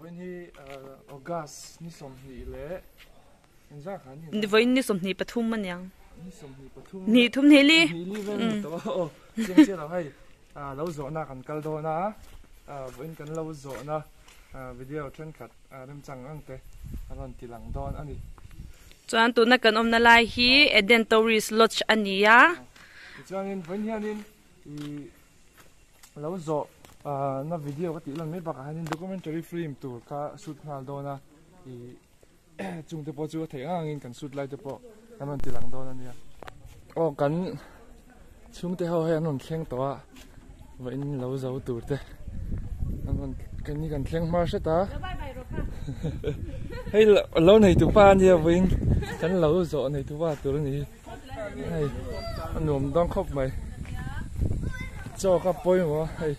Vawiin hi August ni 20 leh engzah kha ni? Vawiin ni 23 a niang. Ni 23. Ni thum hnih li. Hnih li vel ni tawh a aw. Chiang chiah lo hei lo zawhna kan kal dawn a, vawiin kan lo zawhna video thenkhat remchang ang te a rawn ti lang dawn a ni. Chuan tuna kan awmna lai hi Eden Tourist Lodge a ni a. Tichuanin vawiin hianin i lo zawh na video ka tih lan mai bakah hianin documentary film tur kha shoot nghal dawn a i chung te pawh chu a theih ang angin kan shoot lai te pawh kan rawn ti lang dawn a nia. Aw kan chhungte ho hei an rawn thleng tawh a vawiin lo zo tur te an rawn keini kan thleng hma hret a hei lo nei tu pa a nia vawiin kan lo zawh nei tu pa tur a ni hi. Hei a nuam dawn khawp mai chaw kha pawimawh a hei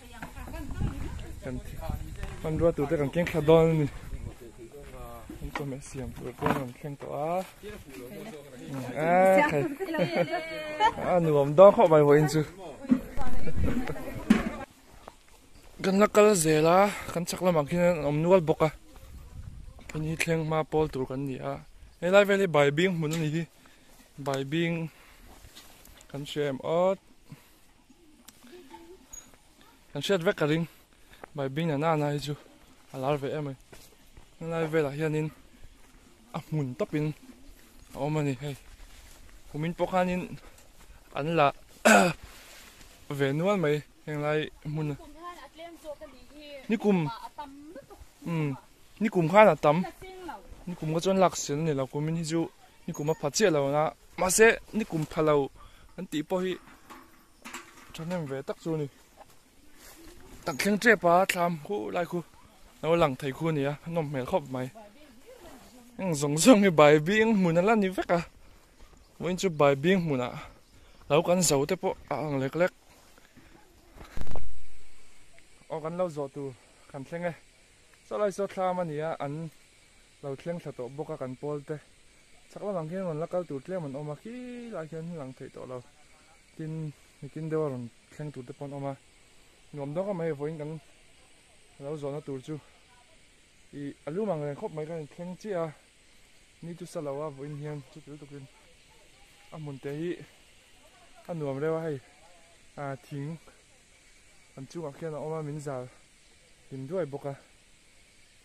kan hmanrua tur te kan keng thla dawn a ni an chawhmeh siam tur te an rawn thleng tawh a a nuam dawn khawp mai vawiin chu kan la kal zel a kan chak lamah khian an awm nual bawk a hei hi thleng hma pawl tur kan ni a helai vel hi baibing hmun a ni hi. Baibing kan hria em awt kan hriat vek ka ring baibing na nana hi chu a lar ve em mai helai velah hianin a hmun tawpin a awm a ni hei kumin pawh khanin an la ve nual mai henglai hmun nikum umm nikum khan a tam nikum kha chuan lak sen a ni lo kumin hi chu. Ni kum a pha chiah lo na mahse ni kum pha lo an tih pawh hi thahnem ve tak chu a ni. Tak thleng tep a thlam khu lai khu lo lang thei khu a ni a a nawm hmel khawp mai. Heng zawng zawng hi bai bing hmun a la ni vek a vawiin chu bai bing hmunah lo kan zo te pawh a ang lek lek. Aw kan lo zawh tur kan thleng e saw lai saw thlam a ni a an. Lo thleng thla tawh bawk a kan pawl te chak lamah khian rawn la kal tur tlem an awm a khi lai khian lang theih tawh lo tin nitin deuh a rawn thleng tur te pawh an awm a nuam dawk a mai vawiin kan lo zawhna tur chu ih a lum ang reng khawp mai kan inthleng chiah a ni chu sa lo a vawiin hian chuti lutukin a hmun te hi a nuam reuh a hei ah thing an chungah khian a awm a min zal hlim duai bawk a.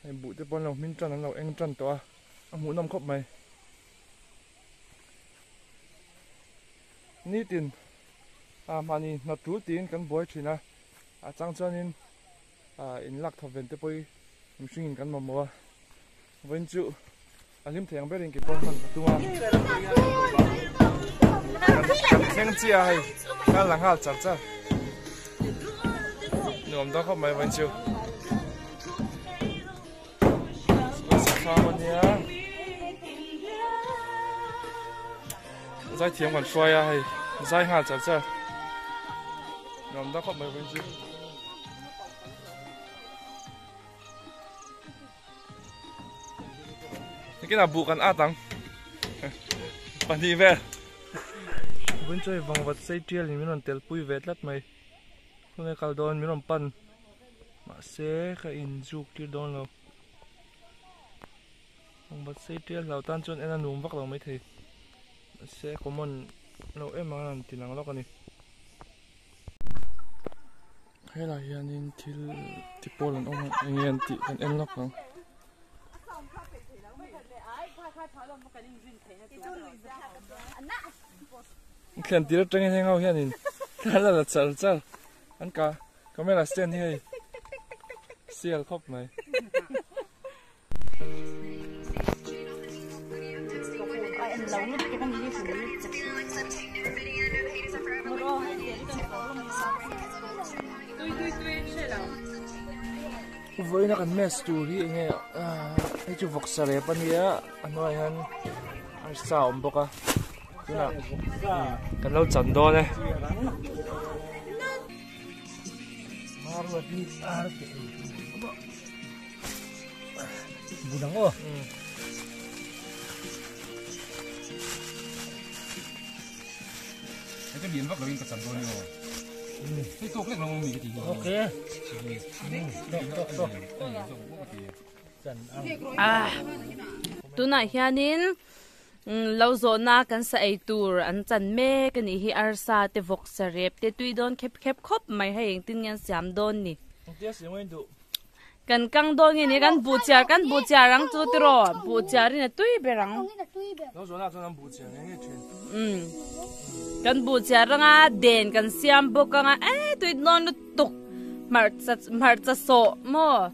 Hei buh te pawh an lo hmin tan an lo eng tan tawh a, a hmuhnawm khawp mai. Nitin ah mahni hna tul tiin kan buai thin a, a chang chuanin ah in lak thawp ven te pawh hi mihringin kan mamawh a, vawiin chu a hlim thei ang berin kei pawh hman ka tum a. Kan thleng chiah a hei, ka la nghal char char. Nuam dawn khawp mai vawiin chu. Zai thiam kan hruai a hei zai nghal char char nuam dawn khawp mai vawiin chu. Nikinah buh kan at ang pahnih vel. Vawiin chu hei vangvat sei tial in min rawn tel pui ve tlat mai. Khawnge kal dawn min rawn pan. Mahse ka in zuk tir dawn lo. Vangvat sei tial hlau tan chuan en a nuam vak lo maithei. Mahse common lo em ang an ti lang lawk a ni. Helai hianin thil ti pawl an awm a eng nge an tih kan en lawk ang. Thlen tir atangin heng ho hianin thla la la char char an ka camera stand hi hei sial khawp mai. Vawiina kan mess tur hi enge hei chu vawksa rep a nia a hnuaiah hian arsa a awm bawk a tunah kan lo chan dawn e. Budang aw. Hei lian vak lovin ka chan dawn ni aw. Hei tawk lek lo mi ka ti hi. Okay. Tok tok tok. Ah tunah hianin lo zawhna kan sa ei tur an chan mek a nih hi arsa te vawk sarep te tui dawn khep khep khawp mai hei engtin nge an siam dawn ni. Kan kang dawn nge ni kan buh chiar kan buh chiar ang chu tiraw buh chiar in a tui ber ang. Umm kan buh chiar anga den kan siam bawk anga e tui dawn lutuk hmarcha hmarcha sawh maw.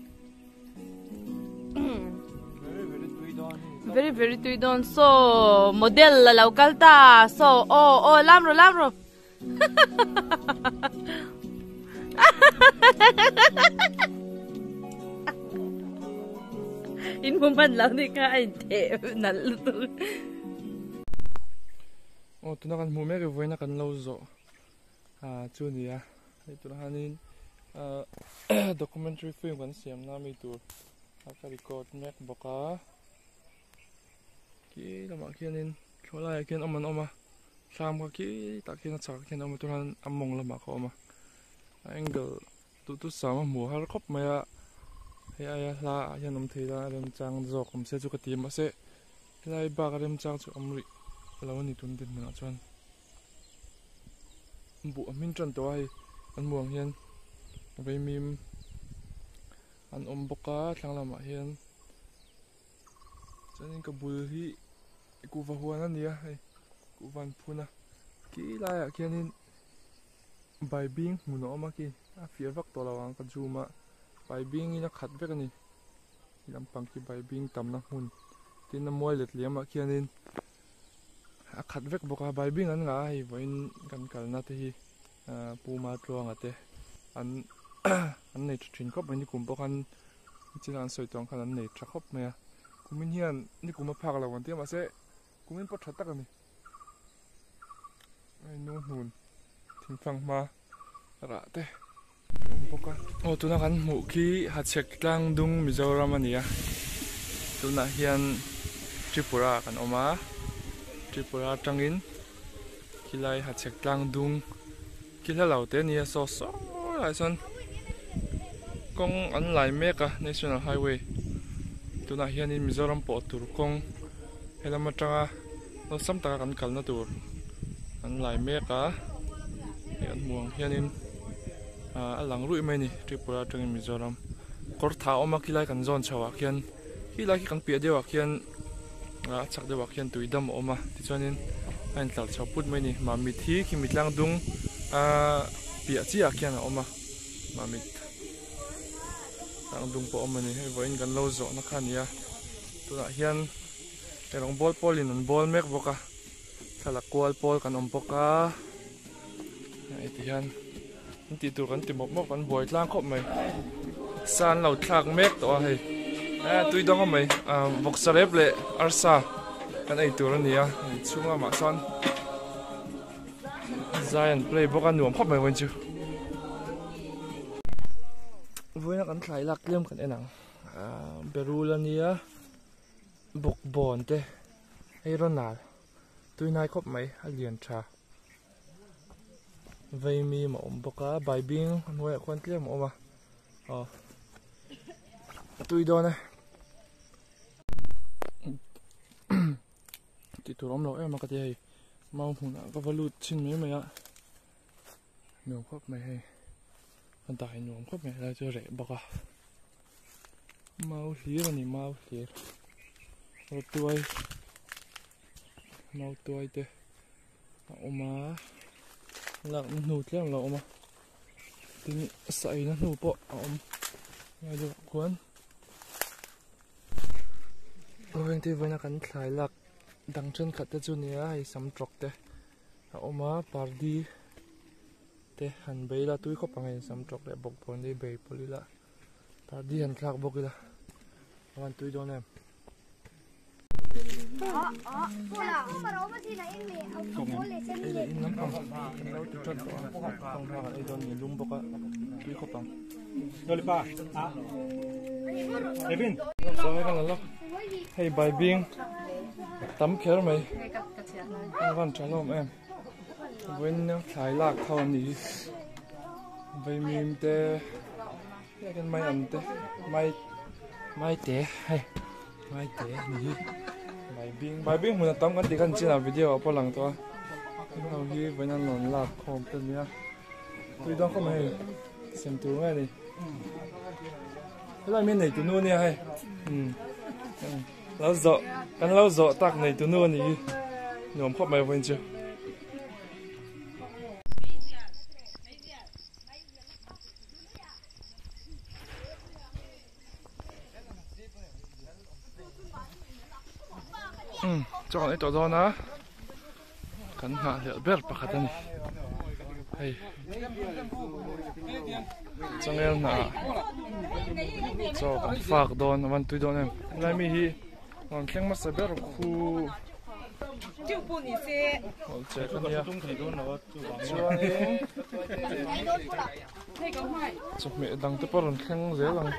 Very very tui dawn saw model a lo kal ta saw aw aw lam rawh lam rawh. In hmu hman lo ni kha a intheh nalh lutuk. Aw tuna kan hmuh mek vawiin a kan lo zawh ah chu a ni a hei tunah hianin ah documentary film kan siam na mi tur a ka record mek bawk a khi lamah khianin thlawhlaiah khian awm an awm a. Thlam kha khi tah khian a chhakah khian a awm a tunah hian a mawng lamah kha a awm a a angle duh chu sam a hmu har khawp mai a hei aia hla ah hian awm thei la remchang zawk awm se chu ka ti a mahse helai bak a remchang chu awm rih lo a ni tun dinhmunah chuan buh a hmin tan tawh a hei an hmuh ang hian vaimim an awm bawk a thlang lamah hian chuanin ka bul hi kuhva huan a ni a hei kuhva an phun a khi laiah khianin baibing hmun a awm a khi a fiah vak tawh lo ang ka zoom a baibing in a khat vek a ni lampang khi baibing tamna hmun tin a mual let liamah khianin a khat vek bawk a baibing an ngah a hei vawiin kan kalna te hi ahh pu Matluanga te an an nei tha thin khawp mai nikum pawh khan. China an sawi tawh ang khan an nei tha khawp mai a, kumin hian nikum a phak lo an ti a mahse kumin pawh tha tak a ni. Hei nu hnun thingfang hma rah te a awm bawk a. Aw tuna kan hmuh khi Hachhek tlang dung Mizoram a ni a, tunah hian Tripura ah kan awm a, Tripura atangin khilai Hachhek tlang dung Khi hla lo te a nia saw saw lai chuan kawng an lai mek a national highway tunah hianin Mizoram pawh tur kawng helam atanga awlsam taka kan kalna tur an lai mek a hei an hmuh ang hianin ah a lang ruih mai a ni Tripura atangin Mizoram kawr tha a awm a khilai kan zawn chho ah khian khilai khi kan piah deuh ah khian a chhak deuh ah khian tui dam a awm a tichuanin a intlar chho put mai a ni mamit hi khimi tlang dung a piah chiah ah khian a awm a mamit tlang dung pawh a awm a ni hei vawiin kan lo zawhna kha a ni a tunah hian hei rawng bawl pawlin an bawl mek bawk a thlalak kual pawl kan awm bawk a hei ti hian an tih tur kan ti mawp mawp kan buai tlang khawp mai sa an lo thlak mek tawh a hei eh tui dang a mai ah vawksa rep leh arsa kan ei tur a ni a hei chhung lamah sawn zai an play bawk a nuam khawp mai vawiin chu vawiin a kan thlai lak tlem kan en ang ah berul a nia bawkbawn te hei rawnal tuinai khawp mai a lian tha. Vaimim a awm bawk a baibing a hnuaiah khuan tlem a awm a aw a tui dawn e tih tur awm lo em a ka ti hei mau hmunah ka va lut chhin mai mai a nuam khawp mai hei a dai nuam khawp mai helai chu a reh bawk a mau hlir a ni mau hlir rawtuai mau tuai te. A awm a lakna hnu tlem a lo awm a tin saina hnu pawh a awm lai deuh ah khuan vengte vawiina kan thlai lak dang thenkhat te chu nia hei sam tawk te a awm a pardi te han bei ila tui khawp ang hei sam tawk leh bawkbawn te hi bei pawlh ila pardi han thlak bawk ila a van tui dawn em. Hei baibing tam kher mai a van tha hlawm em vawiin thlai lak ho an nih hi vaimim te mai an te mai. Maite hei maite ni hi baibing baibing hmun a tam kan tih khan chinah video ah pawh a lang tawh a heng ho hi vawiin an rawn lak khawm te nia tui dawn khawp mai hei sem tur nge ni helai mi neitu nu ania hei umm lo zawh kan lo zawh tak neitu nu a ni hi nuam khawp mai vawiin chu. Umm chaw kan ei tawh dawn a kan nghahhlelh ber pakhat a ni hei changel hnah chaw kan fak dawn a van tui dawn em helai mi hi rawn thleng hmasa ber khu che ka nia chuanin chawhmeh dang te pawh rawn thleng zel ang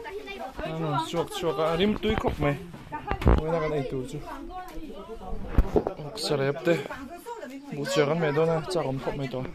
a rawn chhuak chhuak a a rim tui khawp mai vawiin a kan ei tur chu sarep te buhchiar kan hmeh dawn a chak awm khawp mai tawh.